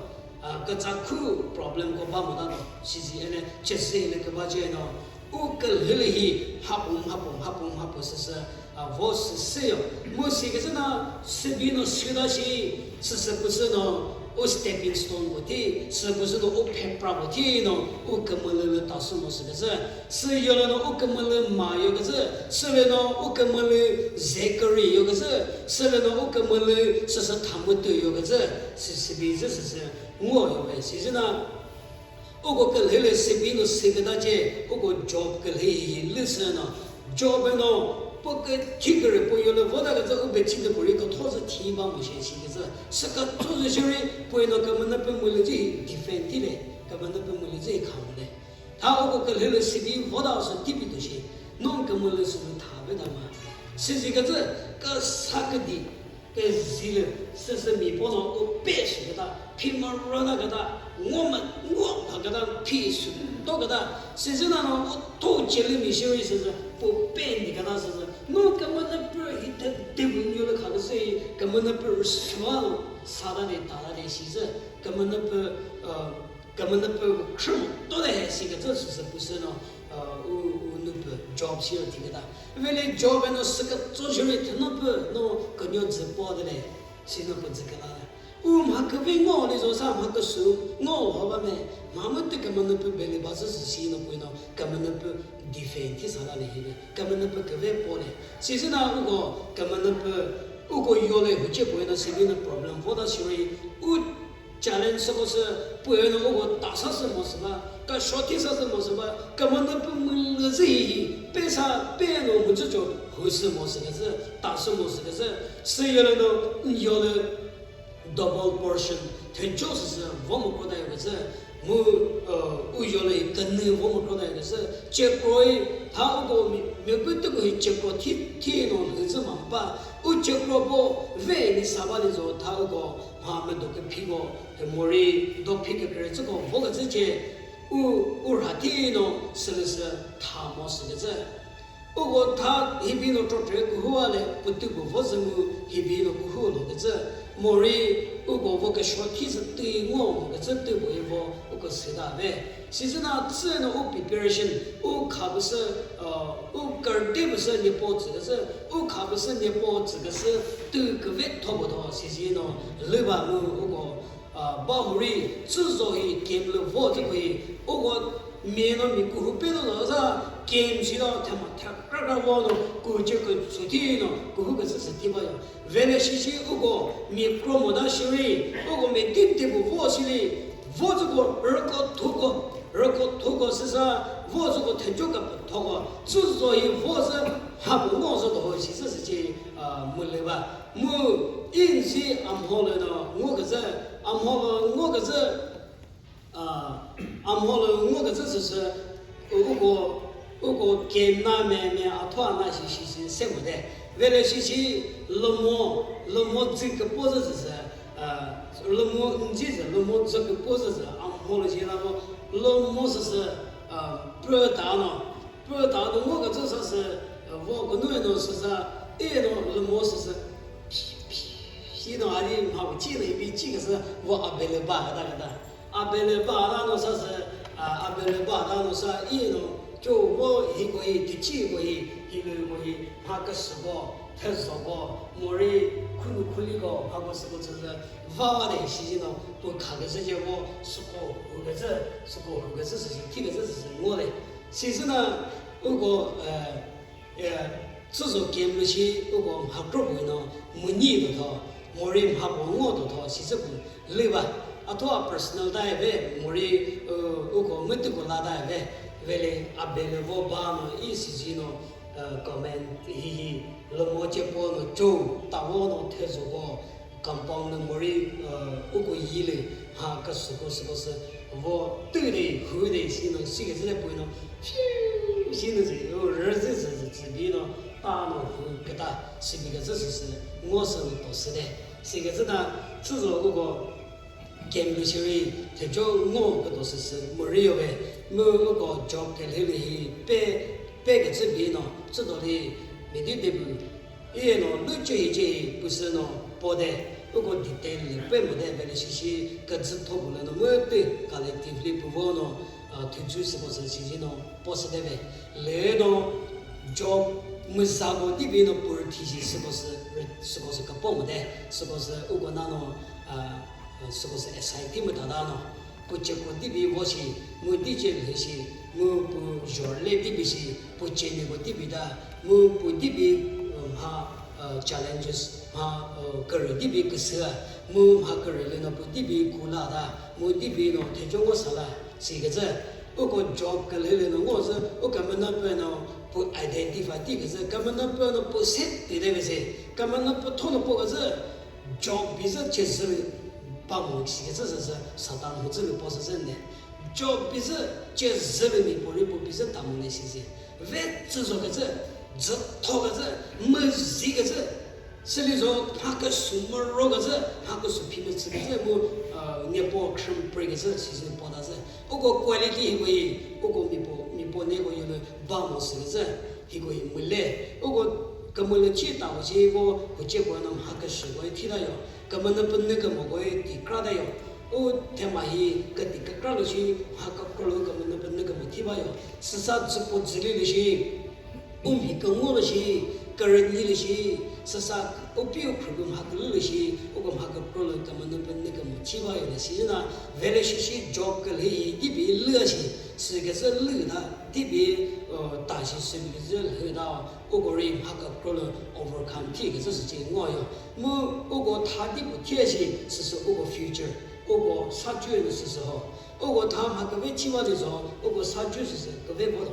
ah, kütsa khu problem ko ba mo ta do, shi zi ele cezü hilü küba ce no, U külhü lü hi mhapü, mhapü, mhapü, mhapü süsü, a, vo süsü yo. Mu si küzü na sübi no süda shi süsü püsü no u stepping stone ko thi, sü püsü no u phepra ko thi no u kümülü lü ta sü mo sü küzü. Sü yolü no u kümülü ma yo küzü, sülü no u kümülü zekeri yo küzü, sülü no u kümülü süsü thamütü yo küzü, sü sübi zü süsü ngo yo be. Sizü na Uko külhü lü sübi no sü küta ce, uko Job külhü hi lü sü no. Job no, pü Thiküre pü yolü vota küzü u bechi de püri kütho zü thi ba mu she shi küzü. Saka tso zü shiri pü no kümünü pü mülü zü hi defend thile, kümünü pü mülü zü hi khamle. Tha uko külhülü sibi vota sü tipi tu shi, non kümülü sü tha be dama. Sizi küzü, küsa küdi, küzilü, sisi mi pono u pe shi küta, phi mürüna küta, ngo ma, ngo ma küta, phi sü to küta, sizi na no u to cheli mi shiri sizi, pu pe ni küta sizi. No kümünü pü hi te, te bu nyo le kha küzü hi, kümünü pü rüswa lo, sa da de, ta da de, sizi, kümünü pü, uh, kümünü pü khrim to de he, si küzü sizi pü sü no, uh, u, u nu pü Job shi ti küta. Vele Job eno sü kütso shiri thüno pü no künyo dzü po de le, si no pü dzü küla. U mha küve ngo li zo sa mha küsü ngo ho ba me, mha mütü kümünü pü beli ba zü si no pü no kümünü pü defend thi sa la le hi le, kümünü pü küve po le. Sizi na uko kümünü pü uko yo le huche pü no sibi no problem vota shiri u challenge sü ko sü pü no uko ta sa sü mo sü ba, ka short thi sa sü mo sü ba, kümünü pü mülü zü hi hi, pe sa pe no mu zü cho hu sü mo sü küzü, ta sü mo sü küzü, sü yo le no yo le double portion, thücho sü sü vo mu kro ta yo küzü, mu, uh, u yo le künü vo mu kro ta yo küzü, chekroi, tha uko mi, mi pü tü ko hi chekro thi, thi no lhü zü ma pa, u chekro po ve ni sa ba ni zo tha uko, mha me do ke phi ko, he mori do phi ke kre zü ko vo küzü che, u, u rha thi no sülü sü tha mo sü küzü. Uko tha hibi no chokre kuhu a le, pütü kuvo zü mu hibi no kuhu lo küzü. Mori uko vo küsho thi zü tü ngo mo küzü tü bo yi vo uko sü da ve. Sizi na tsü no u preparation, u kha pü sü, uh, u kürti pü sü Nyepo tsü küzü, u kha pü sü Nyepo tsü küzü tü küve tho bo tho sizi no lü ba mu uko a, ba huri, tsü zo hi kem lü vo zü ko hi, uko mi no mi kuhu pe no lo za, kem shi lo, thüma thakra kra vo no, ku che ku su thi no, kuhu küzü sü thi ba yo. Vele shi shi uko, mi kro mo da shiri, uko mi tip tip vo shiri, vo zü ko, rüko thu ko, rüko thu ko sü sa, vo zü ko thücho ka pü tho ko, tsü zo hi vo zü, ha bu ngo zü do ho shi zü sü chi, a, mülü ba. Mu inzi amholo no ngo küzü, amholo ngo küzü, a, amholo ngo küzü sü sü, uko, uko kena me, me atho ana shi, shi, shi, se mu de. Vele shi, shi, lomo, lomo zü küpo zü sü sü, a, lomo nzi zü, lomo zü küpo zü sü, amholo shi la mo, lomo sü sü, a, pü ta no, pü ta no ngo küzü sa sü, vo künu no sü sa, e no lomo sü sü, shi no ali mha bu chi no ibi chi küzü vo abele ba küta küta. Abele ba da no sa sü, a, abele ba da no sa i no, cho vo hi ko hi, ti chi ko hi, hi lo ko hi, mha küsü ko, thüzo ko, mori khunu khuli ko, mha ko sü ko sü sü, va va de shi shi no, pu kha küzü je vo, sü ko hu küzü, sü ko hu küzü sü sü, thi küzü sü sü ngo le. Sizi na uko, eh, eh, tsü zo kem lü shi uko mha kro pü no münyi do tho, mori mha pü ngo do tho, sizi pü lü ba. Atho a personal ta ve, mori, uh, uko mütü ko la ta ve, vele abele vo ba no i sizi no, uh, comment hi hi, lomo che po no cho, ta vo no thüzo ko, compound lü mori, uh, uko yi lü, ha, ka süko, süko sü, vo, tü de, hu de, si no, si küzü le pü no, fiu, si no zi, o, rü zi zi zi zi bi no, ta no, hu küta, si bi küzü sü sü, ngo sü no to sü de. Si küzü ta, tsü zo uko, kem lü shiri, thücho ngo küto sü sü, mori yo ve, mu uko Job ke lü hi, pe, pe küzü bi no, tsü do li, mi di de bu, Iye no lü che hi che hi pü sü no po de, uko detail lü pe mo de, vele shi shi küzü tho bu lü no mütü collectively pü vo no, a, thüzü süko sü shi shi no po sü de ve. Lü no Job müza ko dibi no pü thi shi süko sü, süko sü ka po mo de, süko sü uko na no, a, süko sü S I T müta da no. Pü cheko dibi vo shi, mu di che lhü shi, mu pü zhorüle dibi shi, pü cheneko dibi ta, mu pü dibi, uh, mha, uh, challenges, mha, uh, kürü dibi küsü a, mu mha kürü lü no pü dibi kula ta, mu dibi no thücho ngo sala, si küzü, uko Job külhü lü no ngo zü, u kümüna pü no, Pu identify thi küzü, kümüna pü no pu set thi de küzü, kümüna pü thono po küzü, Job bizü chezü ba mo shi küzü zü zü Satan hu zü po zü zü ne. Job bizü chezü mi po ri pu bizü ta mo ne shi zü. Ve zü zo küzü, zü tho küzü, müzi küzü, Sili zo mha küsü mürü küzü, mha küsü phimütsü küzü mu, uh, nepo khrüm pre küzü, sizi pota zü. Uko quality hi koyi, uko mipo, mipo neko yolü ba mo sü küzü, hi koyi müle. Uko kümülü chi ta ko chi ko, kuche ko na mha küsü koyi thita yo. Kümünü pünü kümo koyi ti kra ta yo. U thüma hi küti kükra lü shi, mha kükro lü kümünü pünü kümo thi ba yo. Süsa züpo züli lü shi. U mhi küngu lü shi, kürüni lü shi, süsa u pi u khrüpü mha külü lü shi, uko mha kükro lü kümüna pünü kümo chi ba yo lü shi na, vele shi shi Job külü hi dibi lü shi, sü küzü lü na, dibi, uh, ta shi sü küzü lü na, uko ri mha kükro lü overcome thi küzü sü chi ngo yo. Mu uko tha dibi thi shi, süsü uko future, uko sa chü lü süsü ho. Uko tha mha küve chi ba lü zo, uko sa chü süsü küve bo.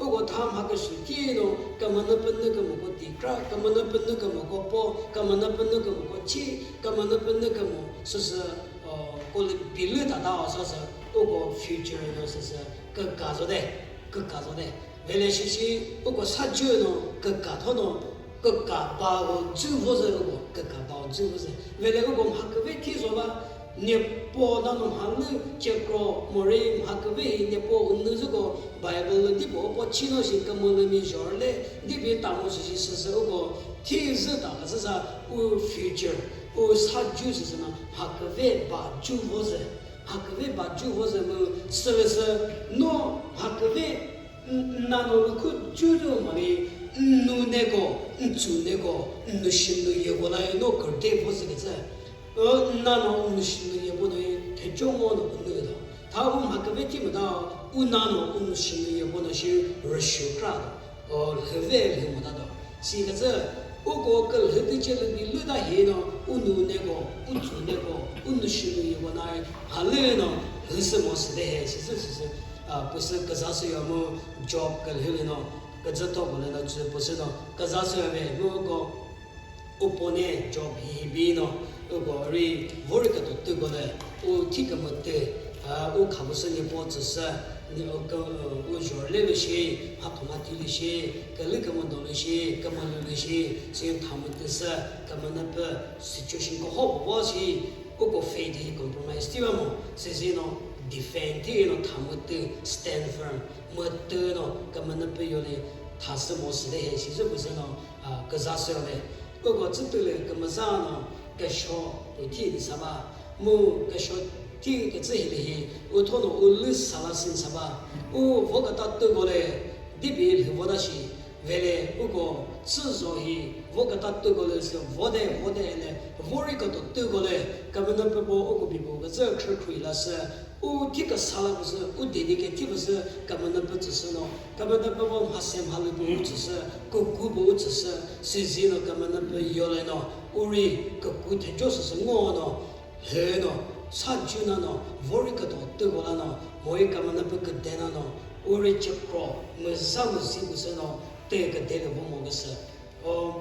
Uko tha mha küsü thi no, kümüna pünü kümo ko ti kra, kümüna pünü kümo ko po, kümüna pünü kümo ko chi, kümüna pünü kümo süsü, o, ko lü bilü ta ta o sa sü, uko future no süsü, küka zo de, küka zo de. Vele shi shi, uko sa chü no, küka tho no, küka ba ko zü vo zü uko, küka ba ko zü vo zü. Vele uko mha küve thi zo ba, Nepo nano mha lü cekro mori mha küve hi nepo unü züko Bible lü dipo po chino shi kümülümi zhorüle dibi tamo shi shi süsü uko thi zü ta küzü sa u future u sa ju süsü na mha küve ba ju vo zü mha küve ba ju vo zü mu sülüsü no mha küve n- nano lü khu ju zü mori nnu neko ncu neko nnu shi nnu yeko la no kürte vo zü küzü. Ü, nano u nushi nü yepo no ye thecho ngo no unü do. Tha u mha küve thi müta, u nano u nushi nü yepo no shi rüshu kra do. O lhüve lhü müta do. Si küzü, uko külhü tüche lü bi lü ta hi no, u nu neko, u tsu neko, u nushi nü yepo na ye, ha lü no, lhü sü mo sü de he, si sü, si sü, a, pü sü küza sü yo mu, Job külhü lü no, küzü to ko lü no, zü pü sü no, küza sü yo ve, mu ko, Upo ne Job hihi bi no, uko ri vori küto tüko lü, u thi kümütü, a, u khabusü nipo tsüsü, ni u kü, u zhorüle lü shi, mha phoma thi lü shi, külü kümüdo lü shi, kümülü lü shi, si thamütü sü, kümünü pü situation ko ho bo shi, uko faith hi compromise thi ba mo, si si no defend thi no thamütü stand firm, mütü no kümünü pü yoli thasü mo sü de he shi zü püsü no, a, küza sü le. Uko tsütülü kümüza no küsho pü thi ni saba. Mu küsho thi kütsü hi lü hi. U thono u lü sala sin saba. U vo küta tüko le. Dibi lhü vo da shi. Vele uko tsü zo hi vo küta tüko le sü vo de, vo de le. Vori küto tüko le. Kümünü pü po uko bibo kütsü khrü khrü la sü. U thi küsa la püsü, u dedicate thi püsü, kümünü pü tsüsü no, kümünü pü vo mhase mhalü pü u tsüsü, küku pü u tsüsü, sizi no kümünü pü yole no, u ri küku thejo süsü ngo no, he no, sa ju na no, vori küto tüko la no, moi kümünü pü küde na no, u ri cekro, müza müzi püsü no, te küde lü vo mo küsü. O,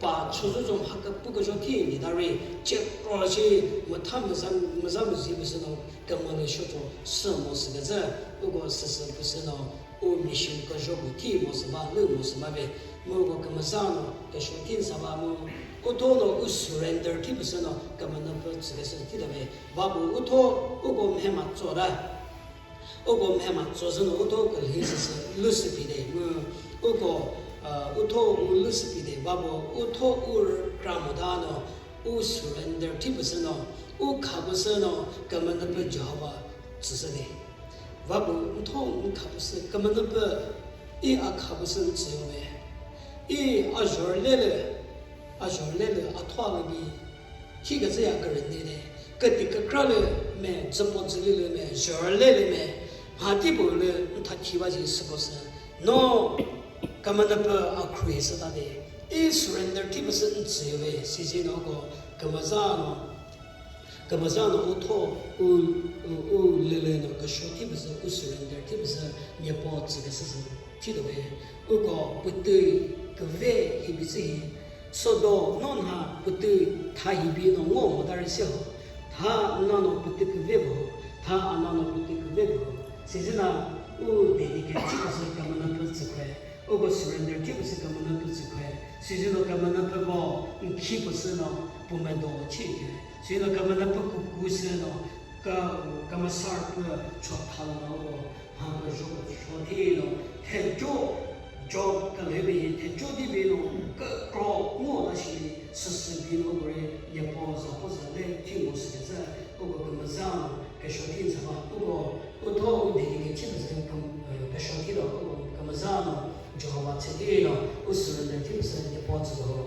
pa chozho zho mha küpü küzho thi ni ta ri, cekro shi mütha müza, müza müzi püsü no kümülü sho cho sü mo sü küzü, uko süsü püsü no, u mission küzho pü thi mo sü ba, lü mo sü ba ve, mu uko kümüza no küzho thi sa ba mu, utho no u surrender thi püsü no kümünü pü tsü küsü thi ta ve, va bu utho uko mhema tso da. Uko mhema tsozü no utho külhi süsü lüsü pide mu uko, uh, utho u lüsü pide babo utho u kramüta no u surrender thi püsü no u kha püsü no kümünü pü Jehovah tsüsü de. Babo utho u kha püsü kümünü pü i a kha püsü tsüyo ve. I a zhorüle lü, a zhorüle lü a thoa lü bi. Thi küzü ya kürüni de, küti kükra lü me, züpo züli lü me, zhorüle lü me, mha thi pü lü ntha thi ba ji süko sü. No, kümünü pü a khrui sü ta de, i surrender thi pü sü ntsü ve, si si no ko, kümüza no, kümüza no u tho, u, u, u lü lü no, küsho thi pü sü, u surrender thi pü sü, nyepo tsü küsü sü. Chidove, uko pütü küve hibi tsühi, sodo no nha pütü tha hibi no ngo mota rese ho, tha nano pütü küve bo, tha anano pütü küve bo. Sizina u dedicate chi küsü kamana pü tsükre, uko surrender chi küsü kamana pü tsükre. Sizino kamana pü bo, nkhi küsü no pumendo chi ke. Sizino kamana pü kuku sü no, ka, kamasar pü chotha no uko. Mha pü zho pü zho thino, thejo, jo ka lhübi hi thejo di bino, kükro ngo la shi, süsü bino kore, yepo za po za le, thi mo sü zü, uko kümüza no, küsho thi zaba, uko, utho u deli ke chi zü, küm, eh, küsho thi lo, uko kümüza no, Jehovah che thino, u surrender thi zü, yepo zü lo.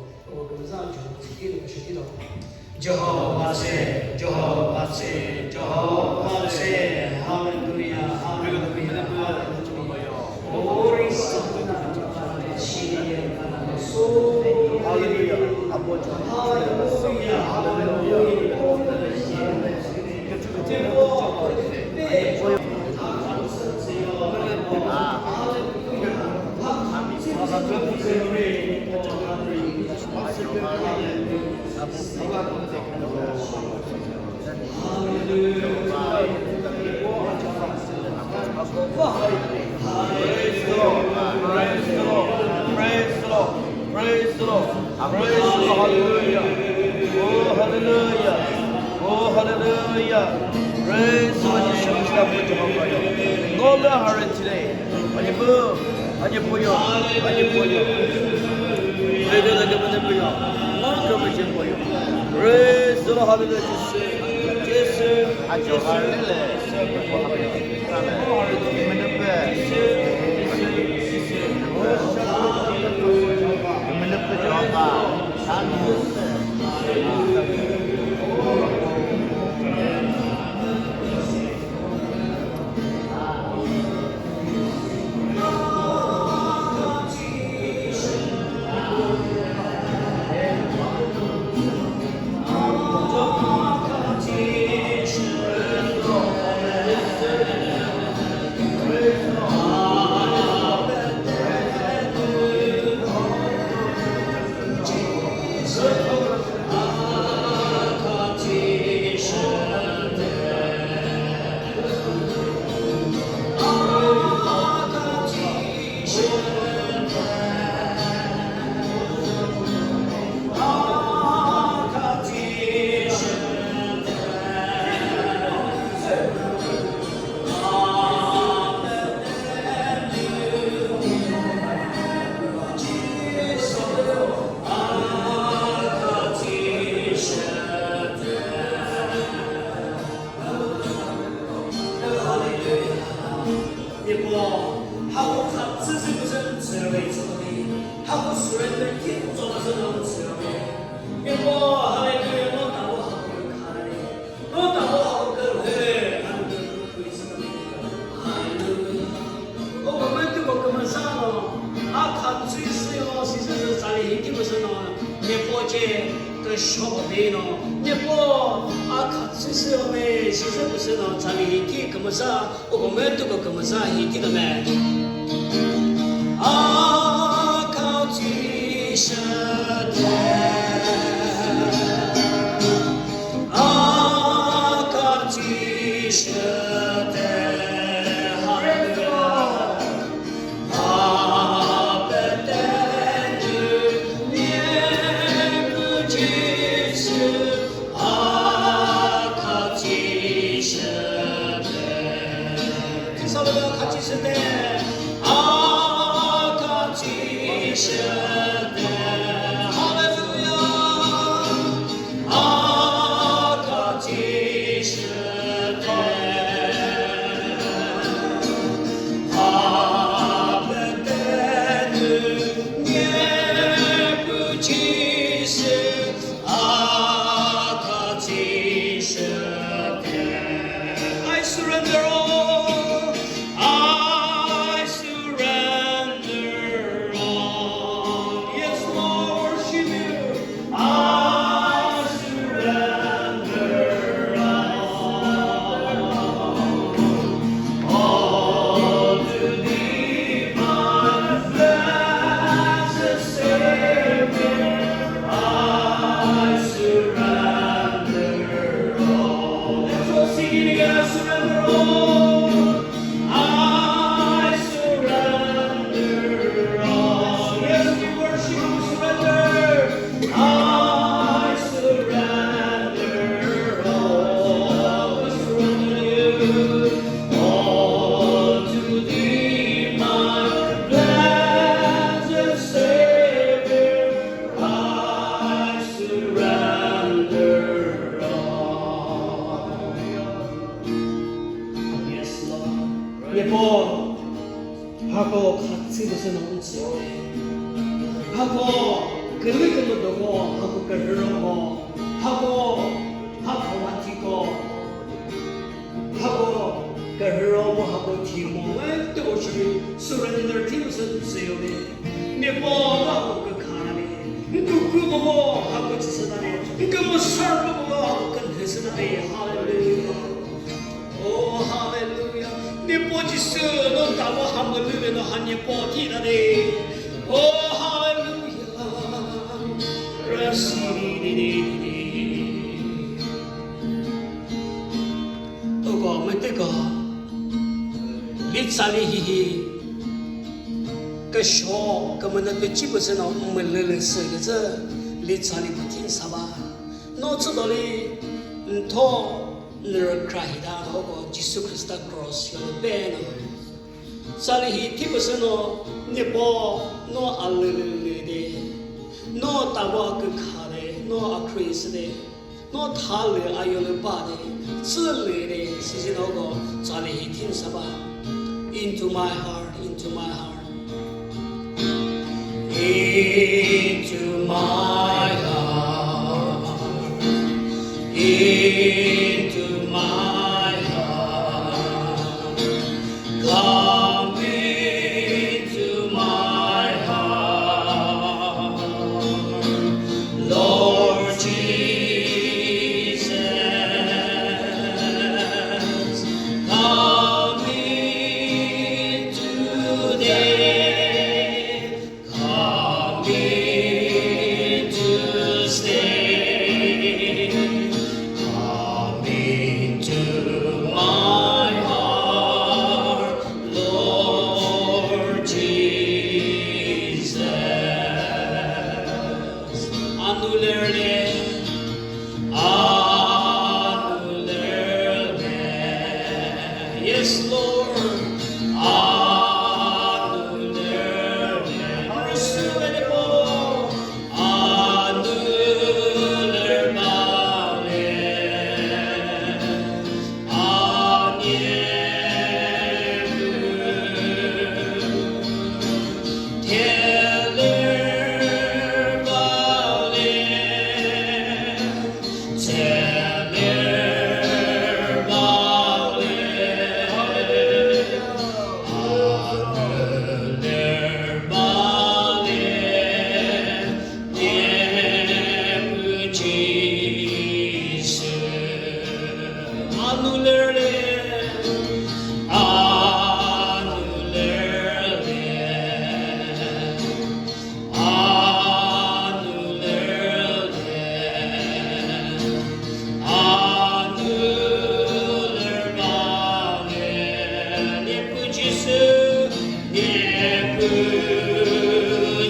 Jehovah che, Jehovah che, Jehovah che, hallelujah, hallelujah, hallelujah. Glory, hallelujah, hallelujah, hallelujah. Praise the Lord. Praise the Lord. Praise the Lord. Praise the Lord. Praise the Lord. Hallelujah. Oh, hallelujah. Oh, hallelujah. Praise the Lord. Yeshua Messiah, Jehovah. Ngolü hare today. Ani bu, ani buyo, ani buyo. Praise the Lord. Praise the Lord. Hallelujah. Jesus. Jesus. Jesus. Hallelujah. Niepoo, hako kha tsüzü küzü tsürüve tsüzü. Hako surrender ki tsoma zü no tsürüve. Niepoo, hallelujah, no tavo hako kha re. No tavo hako kha re. Hallelujah. Hallelujah. O kümütüko kümüza no, a kha tsüsü yo, sisü sü tsali hiti küsü no, Niepoo che, küsho bino, Niepoo, a kha tsüsü yo me, sisü küsü no, tsali hiti kümüza, o kümütüko kümüza hiti no me. A kha tsüsü te. Hallelujah. I surrender all. I surrender all. Yes, Lord, worship you. I surrender all. All to thee, my Kümüdoko, hako kürhüromo, hako, hako vathiko, hako kürhüromo, hako thimo, we te oshiri surrender thimo sü züyole. Nepo hako kükhanale, nkuku bobo hako tsüsünale, nkumusar bobo hako künhüsünale. Hallelujah. Oh, hallelujah. Nepo Jisu, no tavo hamulüve no ha nepo thi nade. Oh, hallelujah. Rasi di di di di. Toko, meteko. Litsali hihi. Kesho, kemena pechi pesena mulele se keze. Litsali patin saba. No tsudoli, ntho, nrükra hita hoko Jisu Khrista cross yole beno. Tsali hi thipüsü no, nepo, no alülülü de, no tawa kükha de, no akhrüsü de, no thalü ayolü ba de, tsülü de, sizi no go, tsali hi thin saba. Into my heart, into my heart. Into my heart, into my heart, come into my heart, Lord Jesus, come in today. Come in to stay. Come into my heart, Lord Jesus. Anulele. Anulele. Yes, Lord. Anulele. Anulele. Anulele, anulele, anulele, anulele, Nepu Jisu, Nepu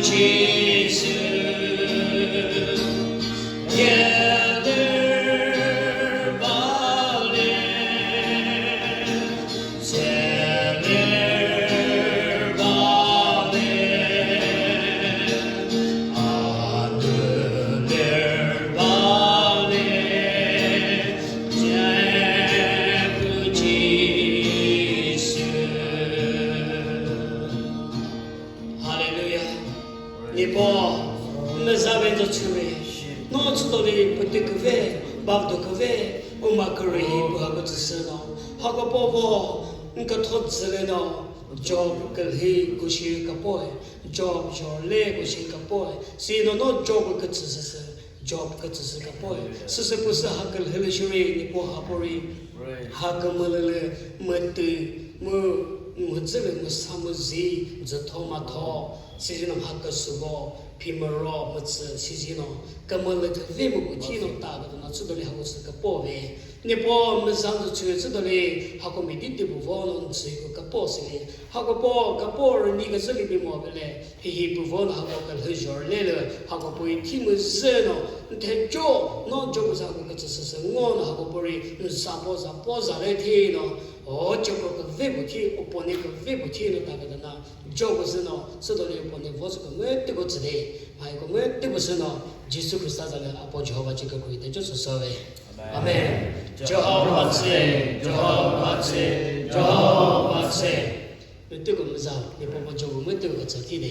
Jisu. Hallelujah. Nipo, meza ve zo chüve. No tsütoli pütü küve, bavdo küve, uma kürühi buha kütsüsü no. Hako povo, nka thot züle no. Job külhi kushi kapoe. Job jorle kushi kapoe. Si no no Job kütsüsü. Job kütsüsü kapoe. Süsü püsü ha külhülü shuri, nipo ha pori. Ha kümülülü mütü, mü, müzülü müsa müzi, zütho matho. Sizino ha küsügo, phimüro, mütsü, sizino. Kümülü küvi mü kuthino ta kütüna tsüdoli ha küsü kapoe. Nipo müzanzü chü tsüdoli, ha kümüdi tibu vono ntsü ku kapo sili. Ha kapo, kapo rüni küzüli bimo bele. Hihi püvo no hako külhü jorlelü, hako püi thi müzü no, nthecho, no Job za hako kütsü süsü ngo no hako püri, nsa po za po za le thi no, o Job küve bu thi, upone küve bu thi no ta kütüna, Job zü no, südoli upone vo zü kümütü ko tsüde, mai kümütü ko sü no, Jisu Khrista za le apo Jehovah chi kükri te cho sü save. Amen. Jehovah tse, Jehovah tse, Jehovah tse. Mütüko müza, nipo po Job mütüko tsü thi de.